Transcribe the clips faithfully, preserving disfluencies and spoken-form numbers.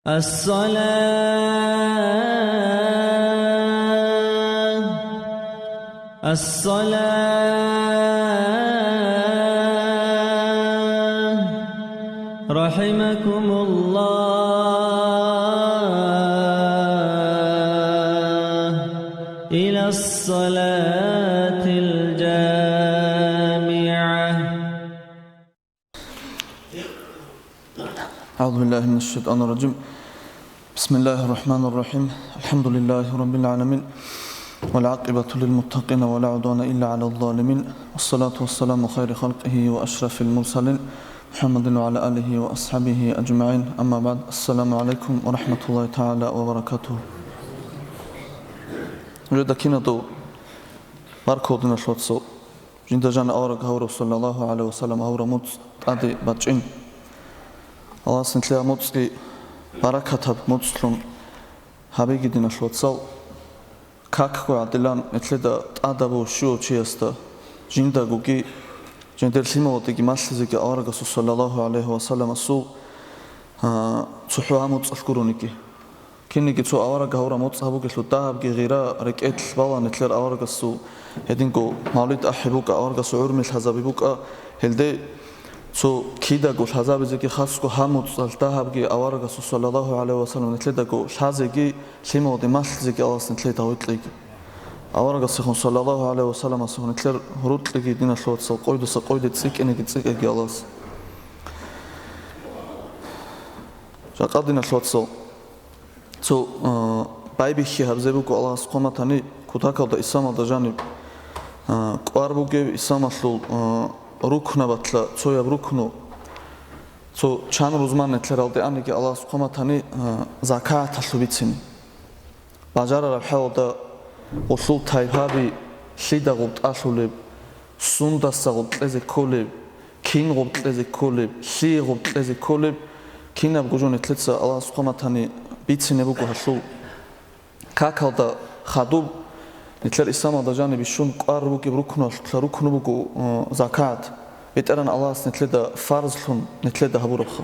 الصلاة، الصلاة، رحمكم الله، إلى الصلاة الجامعة. أعوذ بالله من الشيطان الرجيم. بسم الله الرحمن الرحيم. الحمد لله رب العالمين. والعاقبة للمتقين ولا عدوان إلا على الظالمين. والصلاة والسلام خير خلقه وأشرف المرسلين محمد وعلى آله وأصحابه أجمعين. أما بعد. السلام عليكم ورحمة الله تعالى وبركاته. Жеда кинадо баркодиналъ вацал. Жинда жан авараг гьавурав, саллаллагьу гӀалайгьи ва саллам, гьавураб муцӀ тӀаде бачӀин. Аллагьас нилъер муцӀги баракатаб муцӀлъун гьабиги, диналъ вацал. Какго гӀадилан нилъеда тӀадабу щивав чиясда, жиндагоги, жиндир лъималаздаги малъизеги аварагасул, саллаллагьу гӀалайгьи ва салламасул, а, цохӀо гьа муцӀалъ гурониги. Кинниги цо авараг гьавураб муцӀ гьабугелъул дагьабги гъира рекӀелъ бала нилъер аварагасул, гьединго мавлид ахӀи букӀа, аварагасул гӀурми лъазаби букӀа, гьелде цо кидаго лъазабизеги хасго гьа муцӀалъ дагьабги аварагасул, саллаллагьу гӀалайгьи ва саллам, нилъедаго лъазеги, лъималазде малъизеги Аллагьас нилъее тавфикъ кьеги. Аварагасехун, саллаллагьу гӀалайгьи ва салламасехун, нилъер гьурукьиги, диналъ вацал, къойдаса къойде цӀикӀкӀинеги цӀикӀкӀеги Аллагьас. Жакъа, диналъ вацал, цо, а, байбихьи гьабизе буго Аллагьас хъван батани, кутакалда исламалда жаниб, а, кӀвар бугеб, исламалъул, а, рукнабалъа цояб рукну, цо чан рузман нилъер гьалде аниги Аллагьас хъван батани, а, закагӀаталъул бицине. Бажарараб хӀалалда гъулъул тайпаби лъида гъуб тӀалъулеб, сундаса гъуб кьезе кколеб, кин гъуб кьезе кколеб, лъие гъуб кьезе кколеб, кинабго жо нилъеца Аллагьас хъван батани бицине буго гьалъул. Какалда хадуб нилъер исламалда жаниб бищун кӀвар бугеб рукнулъ рукну буго, э, закагӀат, БетӀергьан Аллагьас нилъеда фарзлъун нилъеда гьабурабха.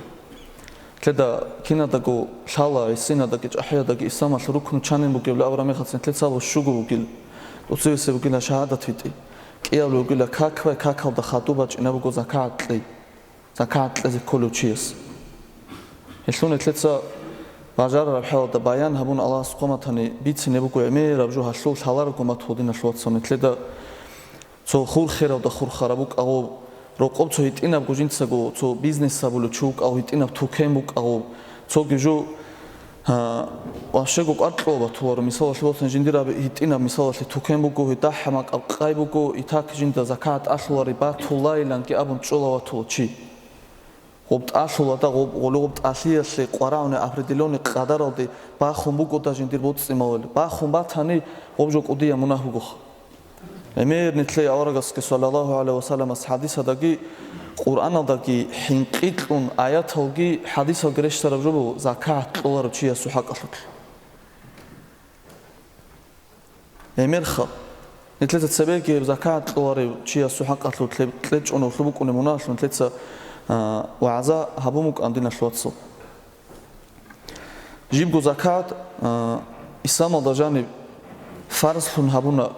Нилъеда кинадаго лъала, гӀисинадаги чӀахӀиядаги исламалъул рукну чанин бугебли абураб мехалъ нилъеца гьаб щуго бугил, тӀоцевесеб бугила шагьадат битӀи, кӀиябли бугила как бай, какалда хадуб бачӀина буго закагӀат кьей, закагӀат кьезе кколев чияс. Гьелъул нилъеца бажарараб хӀалалда баян гьабун Аллагьас хъван батани бицине буго гӀемераб жо гьалъул лъаларго матул, диналъ вацал, нилъеда. Цо хур хералда хурхараб букӀа гъоб, рокъоб цо гьитӀинабго жинцаго цо бизнес гьабулев чи вукӀа гъоб, гьитӀинаб тукен букӀа гъоб, цоги жо, а, вообще-го кӀвар кьола батуларо. Мисалалъе босани, жиндир аб гьитӀинаб, мисалалъе, тукен буго, гьитӀахӀа макъаб къай буго, и так жинда закагӀат тӀалъулари батулайиланги абун чӀола ватула чи. Гъоб тӀалъулада, гъоб, гъоло гъоб тӀалъиялъе къварагӀуни определённый къадаралде бахун бугода жиндир боцӀцӀимавали. Бахун батани, гъоб жо кӀудияб мунагь бугоха. ГӀемер нилъее аварагасги, саллаллагьу гӀалайгьи ва салламас, хӀадисалдаги, Къуръаналдаги хӀинкъи кьун, аяталги хӀадисалги рещтараб жо буго, закагӀат кьоларав чиясул хӀакъалъулъ. Гьемерха, нилъеца цебеги гьеб закагӀат кьоларев чиясул хӀакъалъулъ кьечӀонавлъун букӀунеб мунагьалъун нилъеца, а, вагӀза гьабун букӀан, диналъ вацал. Жибго закагӀат, а, исламалда жаниб фарзлъун гьабуна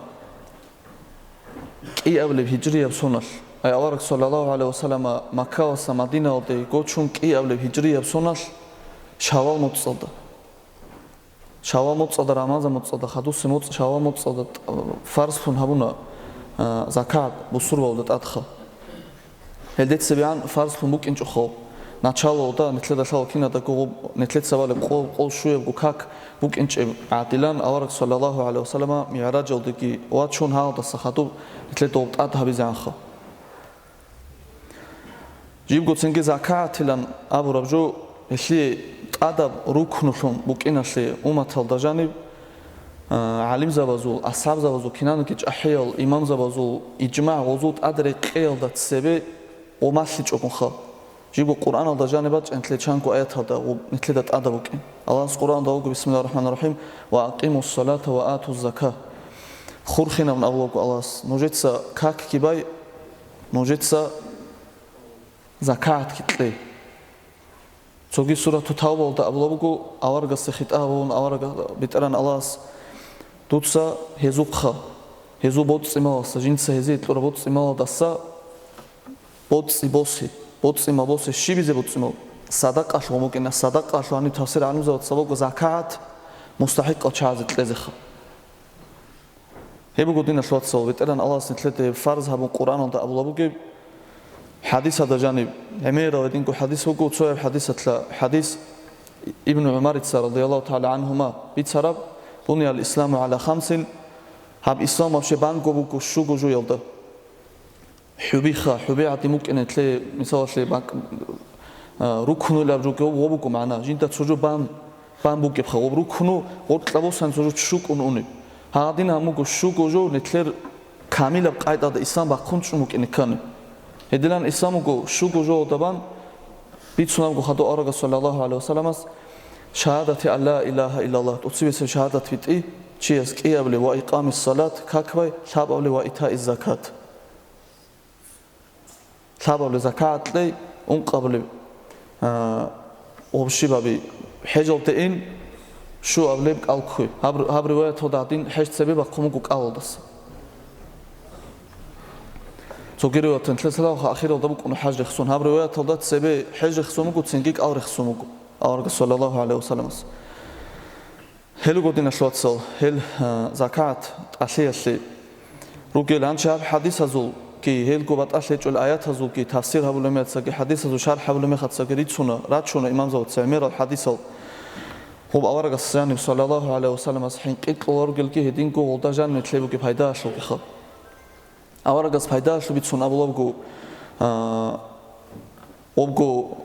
кӀиабилеб гьижрияб соналъ. Ай авараг, саллаллагьу гӀалайгьи ва саллама, Маккаваса Мадинаялде гочун кӀиабилеб гьижрияб соналъ Шаввал муцӀалда. Шаввал муцӀалда, Рамазан муцӀалда, хадусеб муцӀ-, Шаввал муцӀалда тӀ-, фарзлъун гьабуна, а, закагӀат бусурбабазда тӀадха. Гьелде цебегӀан фарзлъун букӀинчӀохъо, началоялда нилъеда лъала кинадаго гъоб-, нилъеца балеб къо-, къол щуябго как букӀинчӀеб гӀадилан, авараг, саллаллагьу гӀалайгьи ва саллама, МигӀражалдеги вачун, гьалдаса хадуб нилъеда гъоб тӀад гьабизегӀанха. Жибго цинги закагӀатилан абураб жо, гьелъие тӀадаб рукнулъун букӀиналъе умматалда жаниб, а, гӀалимзабазул, асхӀабзабазул, кинаниги чӀахӀиял имамзабазул ижмагӀ, гъозул тӀад рекъеялда цебе гъо малъичӀогунха. Жибго Къуръаналда жаниб бачӀинлъе чанго аяталда гъуб нилъеда тӀадаб букӀин. Аллагьас Къуръаналда абуго, бисмиллагьир рахӀманир рахӀим, «Ва акъимус салата ва атуз зака». Хурхинабун абулаго Аллагьас, нужеца какги бай, нужеца закагӀатги кье. Цоги сурату Тавбалда абула буго, аварагасде хитӀаб гьабун, аварага-, БетӀеран Аллагьас: «Дуца гьезухъа, гьезул боцӀцӀималдаса, жинца гьезие кьураб боцӀцӀималдаса боцӀи босе, боцӀцӀимал босе». Щибизе боцӀцӀимал? Садакъалъугъ букӀина, садакъалъугъ гьаниб тафсир гӀалимзабаца буго закагӀат мустахӀикъал чагӀазе кьезеха. Гьеб буго, диналъ вацал, БетӀеран Аллагьас нилъеда гьеб фарз гьабун Къуръаналда абула бугеб, хӀадисалда жаниб, гӀемерал гьединго хӀадис буго, цояб хӀадисалъа хӀадис Ибну ГӀумарица, радияллагьу тагӀала гӀангьума, бицараб: «Буниял исламу гӀала хамсин», гьаб ислам вообще банго буго щуго жоялда. ХӀубиха, хӀуби гӀадин букӀин гьетлъе, мисалалъе, бакӀ-, а, рукнуйлаб жо гьеб гъо буго магӀна. Жинда цо жо бан, бан букӀебха, гъоб рукну гъоркьа босани цо жо чӀукӀун уни. Гьадин гьаб буго щуго жо нилъер камилаб къайдада ислам бахъун чӀун букӀине ккани. Гьединан ислам буго щуго жоялда бан, бицунабго хадув аварагас, саллаллагьу гӀалайгьи вассаламас, шагьадати ан ла илагьа иллаллагь, тӀоцебесеб шагьадат битӀи чияс кӀиабли, ва икъамиссалат, как бай, лъабабли, ва итаиззакат. Лъабабли закагӀат кьей, ункъабли, а, гъобщибаби хӀежалде ин, щуабли кӀал кквей. Гьаб, гьаб риваяталда гьадин хӀеж цебе бахъун буго кӀалалдаса. Цоги риваяталда нилъеца лъалаха ахиралда букӀуна хӀеж рехсон. Гьаб риваяталда цебе хӀеж рехсон буго, цинги кӀал рехсон буго аварагас, саллаллагьу гӀалайгьи вассаламас. Гьел руго, диналъ вацал, гьел, а, закагӀат тӀалъиялъе ругел гьанже гьаб хӀадисазулги, гьелго батӀалъи гьечӀел аятазулги тафсир гьабулеб мехацаги, хӀадисазул шархӀ гьабулеб мехацаги рицуна, рачуна имамзабаца гӀемерал хӀадисал. Гьеб аварагас жаниб, саллаллагьу гӀалайгьи вассаламас, хӀинкъи кьолел ругелги гьединго гъолда жаниб нилъее бугеб пайдаялъулгиха. Аварагас пайдаялъул бицун абулабго, а, обго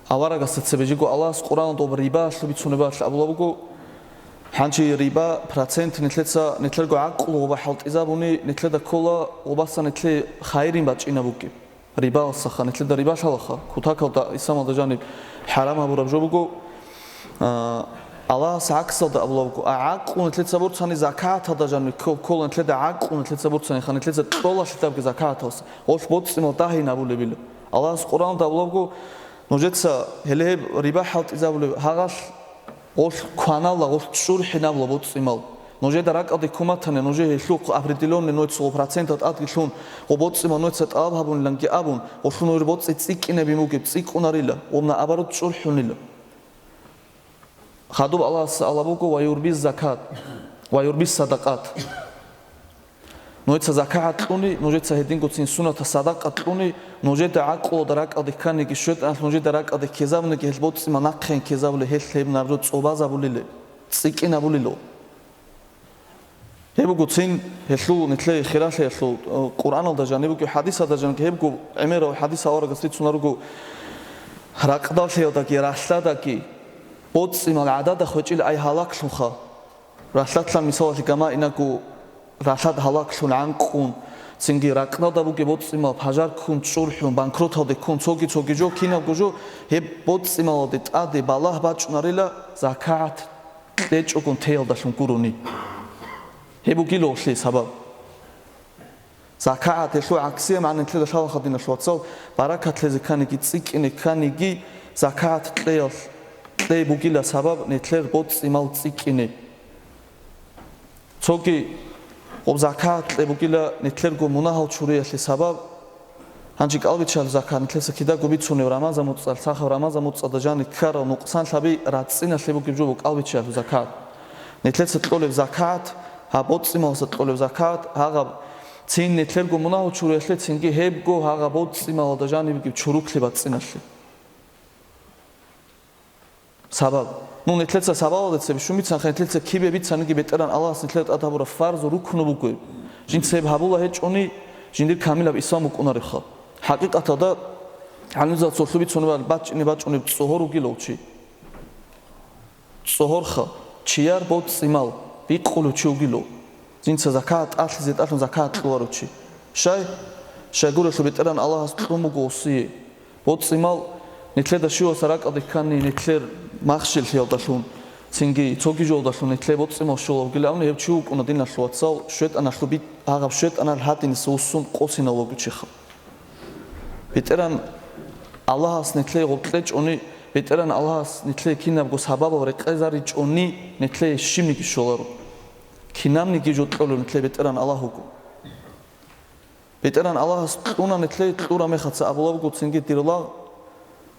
аварагасда цебе жиго Аллагьас Къуръаналда об рибаялъул бицунебалъ абулабго, гьанже риба процент нилъеца, нилъерго гӀакълу гъоба хӀалтӀизабуни, нилъеда ккола гъобаса нилъее хайрин бачӀинаб бугеб. Рибалсаха, нилъеда риба лъалаха, кутакалда исламалда жаниб хӀарам гьабураб жо буго. А, Аллагьас гӀаксалда абулабго, а гӀакълу нилъеца борцани закагӀаталда жаниб ккол-, ккола нилъеда гӀакълу нилъеца борцаниха, нилъеца кьола лъидабги закагӀаталса. Гъолъ боцӀцӀимал дагьин гьабулебила. Аллагьас Къуръаналда абулабго, нужеца гьеле гьеб риба хӀалтӀизабулеб гьагъалъ, гъолъ кваналла, гъолъ чӀурхӀинабла боцӀцӀимал. Нужеда ракӀалде ккун батани, нужее гьелъул определённый нойцо процентал тӀадги лъун, гъо боцӀцӀимал нойца тӀалаб гьабуниланги абун, гъолъун нужер боцӀи цӀикӀкӀинабин бугеб цӀикӀкӀунарила, гъоб наоборот чӀурхӀунила. Хадуб Аллагьас абулабго: «Ва юрби закат, ва юрби садакъат». Нужеца закагӀат кьуни, нужеца гьедингоцин суннатал садакъат кьуни, нужеда гӀакълуялда ракӀалде кканиги, щветӀаналъ нужеда ракӀалде ккезабуниги, гьел боцӀцӀимал нахъе ккезабули, гьел гьеб наб жо цӀобазабулила, цӀикӀкӀинабулила. Гьеб буго цин гьелъул нилъее хиралъиялъул, э, Къуръаналда жаниб буго, хӀадисалда жаниб гьебго гӀемерал хӀадис аварагас рицунарого, ракъдалъиялдаги ралъадаги боцӀцӀимал гӀадада хвечӀил ай гьалаклъунха. Ралъадлъан мисалалъе гама инаго ралъад гьалаклъун гӀанкъун, цинги ракъдалда бугеб боцӀцӀимал пажар ккун, чӀурхӀун, банкроталде ккун, цоги-цоги жо, кинабго жо, гьеб боцӀцӀималалде тӀаде балагь бачӀунарила закагӀат кьечӀогун теялдалъун гурони. Гьеб бугила гьелъие сабаб. ЗакагӀат гьелъул гӀаксияб магӀна нилъеда лъалаха, диналъул вацал, баракат лъезе кканиги, цӀикӀкӀине кканиги, закагӀат кьеялъ, кьей бугила сабаб нилъер боцӀцӀимал цӀикӀкӀине. Цоги гъоб закагӀат кьей бугила нилъерго мунагьал чуриялъе сабаб. Гьанже кӀалбиччалъ закагӀат нилъеца кидаго бицунеб Рамазан муцӀалъ, сахаб Рамазан муцӀалда жаниб ккарал нукъсанлъаби рацӀцӀиналъе бугеб жо буго кӀалбиччалъ закагӀат. Нилъеца кьолеб закагӀат, гьаб боцӀцӀималдаса кьолеб закагӀат, гьагъаб цин нилъерго мунагьал чуриялъе, цинги гьебго гьагъаб боцӀцӀималда жаниб бугеб чуруклъи бацӀцӀиналъе. Сабаб. Ну, нилъеца сабабалда цебе щун бицанха, нилъеца кибе бицаниги БетӀеран Аллагьас нилъеда тӀад гьабураб фарзу рукну буго. Жинца гьеб гьабула гьечӀони, жиндир камилаб ислам букӀунаребха. ХӀакъикъаталда, гӀалимзал цолъу бицунебали бачӀине бачӀунеб цӀогьор вугилав чи. ЦӀогьорха, чияр боцӀцӀимал бикъулев чи вугилав. Жинца закагӀат тӀалъизе тӀалъун закагӀат кьоларев чи. Щай? Щайгурелъул БетӀеран Аллагьас кьун буго гьесие. БоцӀцӀимал нилъеда щиваса ракӀалде ккани, нилъер махщеллъиялдалъун, цинги цоги жоялдалъун нилъее боцӀцӀимал щолавгилавни гьев чи вукӀуна, диналъул вацал, щветӀаналъул бит-, гьагъаб щветӀанал гьадиниса вуссун къосинав вуго чиха. БетӀеран Аллагьас нилъее гъоркье чӀони, БетӀеран Аллагьас нилъее кинабго сабабал рекъезаричӀони, нилъее щибниги щоларо. Кинабниги жо кьолеб нилъее БетӀеран Аллагь вуго. БетӀеран Аллагьас кьуна нилъее, кьураб мехалъ абулеб буго цинги, дир лагъ,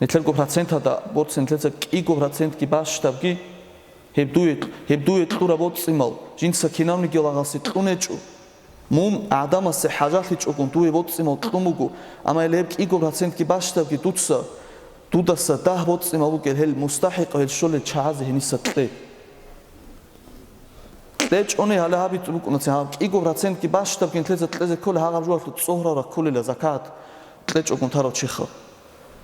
нилъерго проценталда борци нилъеца кӀиго процентги бащдабги, гьеб дуе, гьеб дуе кьураб боцӀцӀимал жинца кинавниги лагъасе кьун гьечӀо. Мун гӀадамасе хӀажалъичӀогун дуе боцӀцӀимал кьун буго, амма гьеб кӀиго процентги бащдабги дуца, дудаса дагь боцӀцӀимал бугел гьел мустахӀикъав гьел щолел чагӀазе гьениса кье. КьечӀони гьале гьаб букӀунаца, гьаб кӀиго процентги бащдабги нилъеца кьезе кколеб гьагъаб жоялъул цӀогьрал раккулила закат кьечӀогун тарав чиха.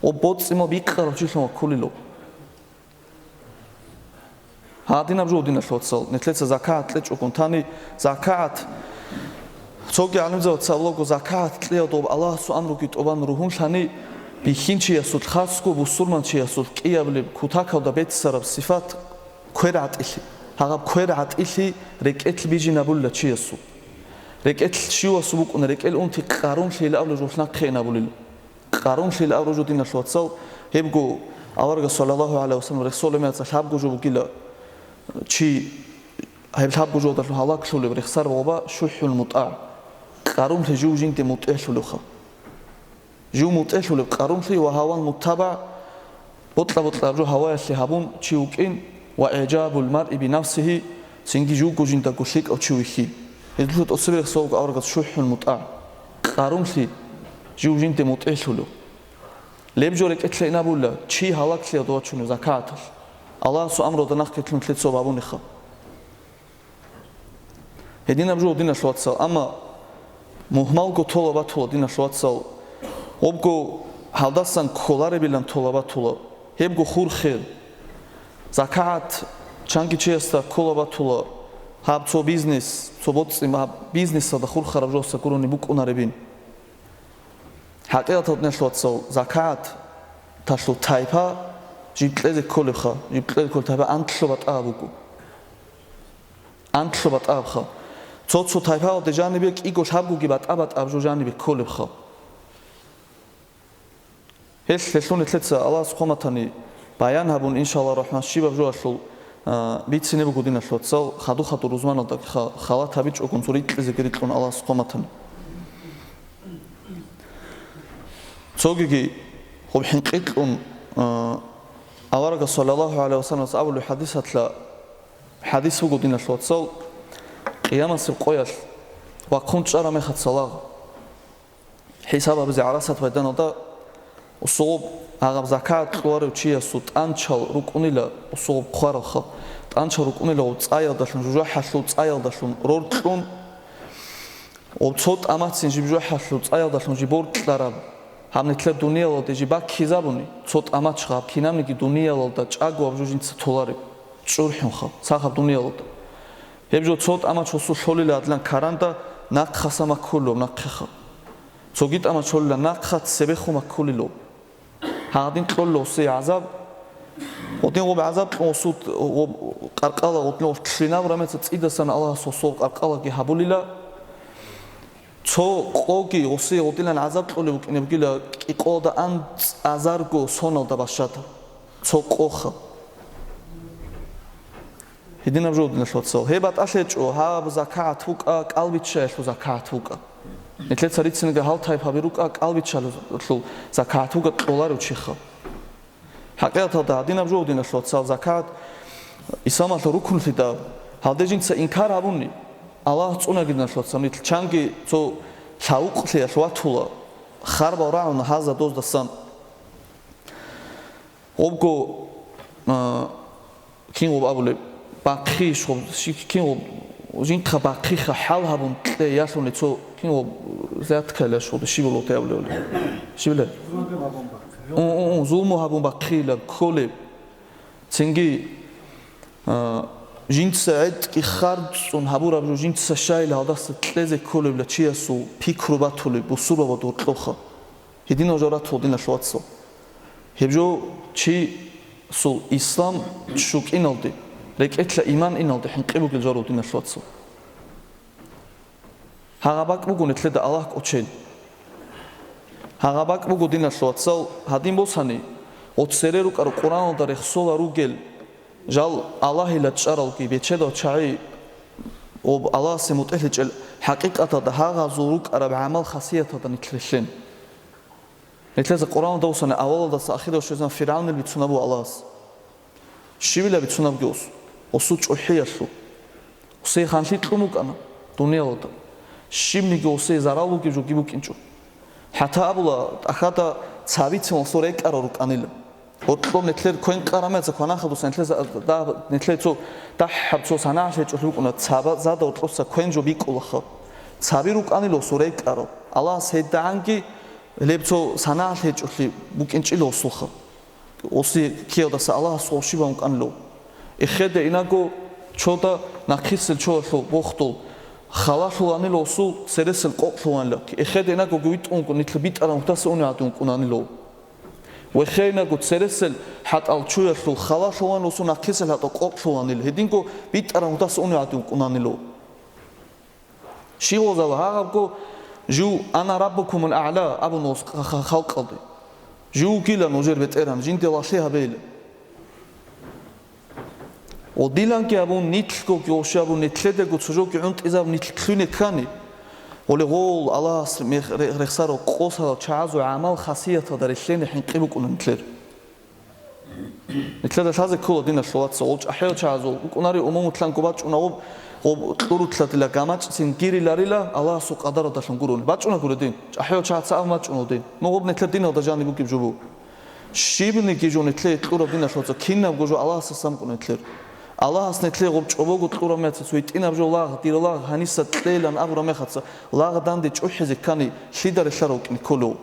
Ва боцӀцӀимал бикъарав чилъун ваккулила. Гьадинаб жо, диналъ вацал, нилъеца закагӀат кьечӀогун тани, закагӀат, цоги гӀалимзабаца абулаго, закагӀат кьеялда Аллагьасул амруги тӀубан ругьунлъани, бихьинчиясул, хасго бусурманчиясул кӀиабилеб кутакалда беццараб сифат квер гӀатӀилъи. Гьагъаб квер гӀатӀилъи рекӀелъ бижинабула чиясул. РекӀелъ щивасул букӀуна, рекӀел унти къарумлъи абулеб жо нахъе инабулел. Къарумлъи абураб жо, диналъ вацал, гьебго аварагас, саллаллагьу гӀалайгьи вассалам, рехсолеб мехалъ лъабго жо бугила, чи гьеб лъабго жодалъун гьалаклъулеб рехсараб гъоба шухӀул мутӀагӀ, къарумлъи жив жинде мутӀигӀлъулевха. Жив мутӀигӀлъулеб къарумлъи ва гьавал мутабагӀ, бокьа-бокьараб жо гьаваялъе гьабун чи вукӀин, ва игӀжабул маръи бинафсигьи, цинги живго жиндаго лъикӀав чи вихьи. Гьезулъа тӀоцебе рехсолго аварагас шухӀул мутӀагӀ, къарумлъи жив жинде мутӀигӀлъулев. Леб жо рекӀелъе инабула, чи гьалаклъиялда вачунев закагӀаталъ. Аллагьасул амруялда нахъе лъун лъецо бабуниха. Гьединаб жо, диналъ вацал, амма мухьмалго тола батула, диналъ вацал, гъобго гьалдасан кколаребилан тола батула, гьебго хур-хер. ЗакагӀат чанги чиясда ккола батула, гьаб цо бизнес, цо боцӀи, гьаб бизнесалда хурхараб жоса гурони букӀунаребин. ХӀакъикъаталда, диналъ вацал, закагӀаталъул тайпа жиб кьезе кколебха, жиб кьезе кколеб тайпа анлъго батӀа буго. Анлъго батӀабха. Цо-цо тайпаялде жанибе кӀиго лъабгоги батӀа-батӀаб жо жанибе кколебха. Гьелъ, гьелъун нилъеца Аллагьас хъван батани баян гьабун, иншаллагь рахӀман, щибаб жоялъул, а, бицине буго, диналъ вацал, хадур-хадур рузманалда ха-, халат гьабичӀогун цо рикьизеги рикьун Аллагьас хъван батани. Цогиги гъуб хӀинкъи кьун, а, аварагас, саллаллагьу гӀалайгьи вассаламас абулеб хӀадисалъа, хӀадис буго, диналъ вацал, къиямасеб къоялъ вахъун чӀараб мехалъ цалагъ. ХӀисаб гьабизе ГӀарасат майданалда усугъуб гьагъаб закагӀат кьоларев чиясул тӀанчал рукӀунила, усугъуб хъваралха, тӀанчал рукӀунила гъуб цӀаялдалъун, жужахӀалъул цӀаялдалъун роркьун, гъуб цо тӀамацин жиб жужахӀалъул цӀаялдалъун жиб боркьараб, гьаб нилъер дуниялалде жиб баккизабуни, цо тӀамач гьаб кинабниги дуниялалда чӀаго гьаб жо жинца толареб, чӀурхӀунха, сахаб дуниялалда. Гьеб жо цо тӀамач гъусул лъолила гьадлан каранда, нахъаса маккулев нахъеха. Цоги тӀамач гьолила нахъа цебехун маккулило. Гьадин кьолила гъусей гӀазаб. Гъудин гъуб гӀазаб кьун гъусул гъуб къаркъала гъудин гъуб лъинаб рамеца цӀидасан Аллагьас гъусул къаркъалаги гьабулила. Цо къоги гъусей гъудилан гӀазаб кьолев вукӀине бугила кӀикъоялда анцӀазарго соналда бащада. Цо къоха. Гьединаб жо, диналъ вацал. Гьеб батӀалъи гьечӀо, гьаб закагӀат букӀа, кӀалбиччаялъул закагӀат букӀа. Нилъеца рицинга гьал тайпаби рукӀа, кӀалбиччалъул закагӀат букӀа кьоларев чиха. ХӀакъикъаталда гьадинаб жо, диналъ вацал, закагӀат исламалъул рукнлъидал, гьалде жинца инкар гьабуни, Аллагь цӀунаги, диналъ вацал, нилъ чанги цо лъавукълъиялъ ватула, харбал рагӀуна гьаза доздасан. Гъобго, а, кин гъоб абулеб, бахъи иш гъоб, щи-, кин гъоб, жинца бахъиха хӀал гьабун кье ялъуни цо, кин гъоб, взяткайилан щиб гъоб, щиб гъоб абулеб? Щибила? У, у, у, зулму гьабун бахъийилан кколеб. Цинги, а, жинца гӀетӀги харцӀун гьабураб жо жинца щайила гьалдаса кьезе кколебла чиясул пикру батулеб, бусурбабазда гьоркьоха. Гьединал жо ратула, диналъ вацал. Гьеб жо чиясул ислам чӀукӀиналде, рекӀелъа иман иналде хӀинкъи бугел жо руго, диналъ вацал. Гьагъаб бакӀ буго нилъеда Аллагь кӀочен. Гьагъа бакӀ буго, диналъул вацал, гьадин босани, гъоцере рукӀараб Къуръаналда рехсола ругел, жал Аллагьила чӀаралги бечедал чагӀи, об Аллагьасе мутӀигӀлъичӀел, хӀакъикъаталда гьагъазул рукӀараб гӀамал-хасияталда нилъ релълъен. Нилъеца Къуръаналда босани, авалалдаса ахирал щвезан ФиргӀавнил бицунабу Аллагьас. Щибила бицунабги ус, усул чӀухӀиялъул. Усей ханлъи кьун букӀана дуниялалда. Щибниги усей зарал бугеб жоги букӀинчӀо. ХӀатта абула, тӀахьада цабицин усул рекӀарал рукӀанила. Гьоркьоб нилъер квен къарамеца кванаха дуса нилъеца, да, нилъер цо дагьаб цо санагӀалъи гьечӀолъи букӀуна, цаба-, зада гьоркьоса квен жо бикӀулаха. Цаби рукӀанила усул рекӀарал. Аллагьас гьедигӀанги гьеб цо санагӀалъи гьечӀолъи букӀинчӀила усулха. Оси киялдаса Аллагьас гъов щибан вукӀанилав? Эхеде инаго чода нахъисел чоялъул бохдул халалъуланила усул цересел къокълъуланила. Эхеде инагоги витӀунго нилъ битӀараб мугьдаса унев гӀадин вукӀунанилав? Вехе инаго цересел хӀатӀал чуялъул халалъулан усул нахъисел хӀатӀал къокълъуланила. Гьединго битӀараб мугьдаса унев гӀадин вукӀунанилав? Щивгъозал гьагъабго жив «Ана раббукумул а'ла» абун ус ха-, ха-, халкъалде. Жив вугила нужер БетӀергьан, жинде лагълъи гьабейила. Гъодиланги абун, нилъгоги гъовщи абун, нилъедаго цо жоги гӀунтӀизабун нилъ лъугьине ккани, гъоле гъол Аллагьас мех-, ре-, рехсарал къосарал чагӀазул гӀамал-хасияталда релълъене хӀинкъи букӀуна нилъер. Нилъеда лъазе ккола, диналъул вацал, гъол чӀахӀиял чагӀазул букӀунари умумулъанго бачӀунагъуб, гъоб кьурулъа дила гамачӀцин гириларила Аллагьасул къадаралдалъун гурони. БачӀуна гури дин, чӀахӀиял чагӀаца абун бачӀуна дин. Ну, гъоб нилъер диналда жаниб бугеб жо буго. Щибниги жо нилъее кьураб, диналъул вацал, кинабго жо Аллагьасдасан букӀуна нилъер. Аллагьас нилъее гъоб чӀобого кьураб мехаца, цо гьитӀинаб жо лагъ, дир лагъ гьаниса кьейилан абураб мехаца, лагъ данде чӀухӀизе ккани, лъида релълъарав вукӀине кколев?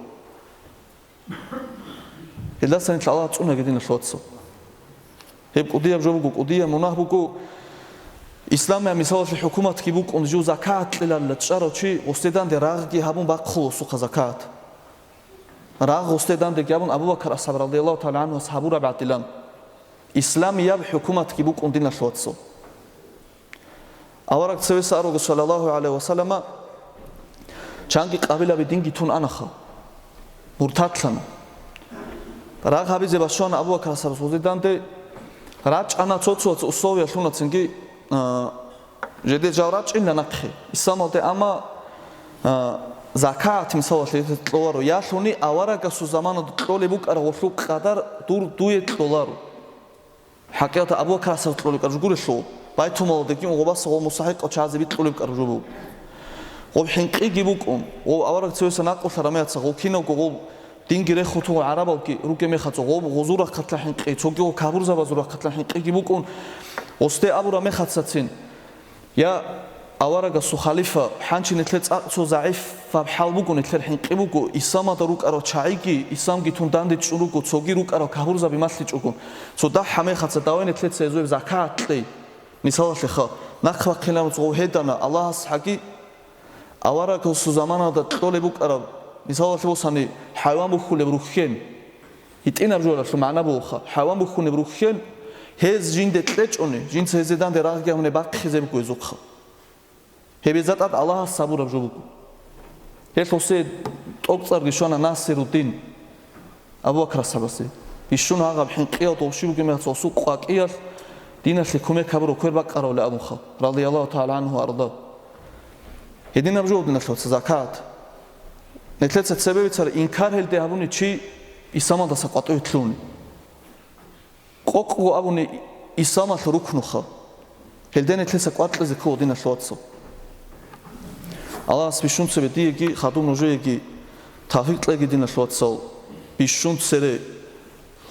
Гьелдаса нилъ Аллагь цӀунаги, диналъул вацал. Гьеб кӀудияб жо буго, кӀудияб мунагь буго. Исламияб мисалалъе хӀукуматги букӀун, жив закагӀат кьелалила чӀарав чи, гъосде данде рагъги гьабун бахъула усухъа закагӀат. Рагъ гъосде дандеги гьабун Абу Бакар асхӀаб радияллагьу тагӀала гӀанхуяс гьабураб гӀадилан. Исламияб хӀукуматги букӀун, диналъул вацал. Авараг цевеса аруго, саллаллагьу гӀалайгьи ва саллама, чанги къабилаби динги тун анаха, муртадлъана. Рагъ гьабизе бачӀана Абу Бакар асхӀабас гъозде данде, рачӀана цо-цояц условия лъуна цинги, а, жеде жал рачӀинила нахъе, исламалде, амма, а, закагӀат, мисалалъе, кьоларо, я лъуни аварагасул заманалда кьолеб букӀараб гъолъул къадар дур дуе кьоларо. ХӀакъикъаталда Абу Бакар асхӀаб кьолеб кӀар жо гурелъул, байтулмалалдаги гъобаса гъов мустахӀикъав чагӀазе бикьулеб кӀар жо буго. Гъоб хӀинкъиги букӀун, гъов авараг цевеса накъулъараб мехаца, гъов кинавго гъов динги рехутун гъарабалги ругеб мехаца, гъоб гъозул рахъалъа хӀинкъи, цоги гъов капурзабазул рахъалъа хӀинкъиги букӀун, гъосде абураб мехацацин, я аварагасул халифа, хӀанчи нилъер цӀакъ цо загӀипаб хӀал буго, нилъер хӀинкъи буго, исламалда рукӀарал чагӀиги исламги тун дандечӀун руго, цоги рукӀарал капурзаби малъичӀого. Цо дагь гьамехаца давай нилъеца гьезуе закагӀат кьей. Мисалалъеха, нахъ бахъинаб цо гъов гьедана, Аллагьас гьаги, аварагасул заманалда кьолеб букӀараб, мисалалъе босани, хӀайван бухьулеб рухьен. ГьитӀинаб жоялъул магӀна бугоха, хӀайван бухьунеб рухьен, гьез жинде кьечӀони, жинца гьезде данде рагъги гьабуни бахъизе буго гьезухъа. Гьеб гьезда тӀад Аллагьас гьабураб жо буго. Гьелъ гъосе тӀокӀцӀарги щвана Насируддин Абу Бакр асхӀабасе. Бищун гьагъаб хӀинкъиялда гъов щиб бугеб мехалъ гъосул къвакӀиялъ диналъе кумек гьабурав квер бакъаравли абунха, радияллагьу тагӀала гӀанху ва арда. Гьединаб жо, диналъул вацал, закат. Нилъеца цебе бицар, инкар гьелде гьабуни чи исламалдаса къватӀиве лъугьуни. Къокъго абуни исламалъул рукнуха. Гьелде нилъеца къвакьизе ккола, диналъул вацал. Аллагьас бищун цебе диеги, хадуб нужееги тавфикъ кьеги, диналъул вацал, бищун цере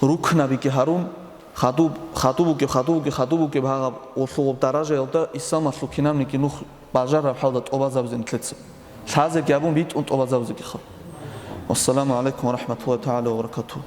рукнабиги гьарун, хадуб, хадуб бугеб, хадуб бугеб, хадуб бугеб гьагъаб гъолъугъаб даражаялда исламалъул кинабниги нух бажараб хӀалда тӀубазабизе нилъеца. Лъазеги абун битӀун тӀубазабизегиха. Вассаламу гӀалайкум ва рахӀматуллагьи тагӀала ва баракатугьу.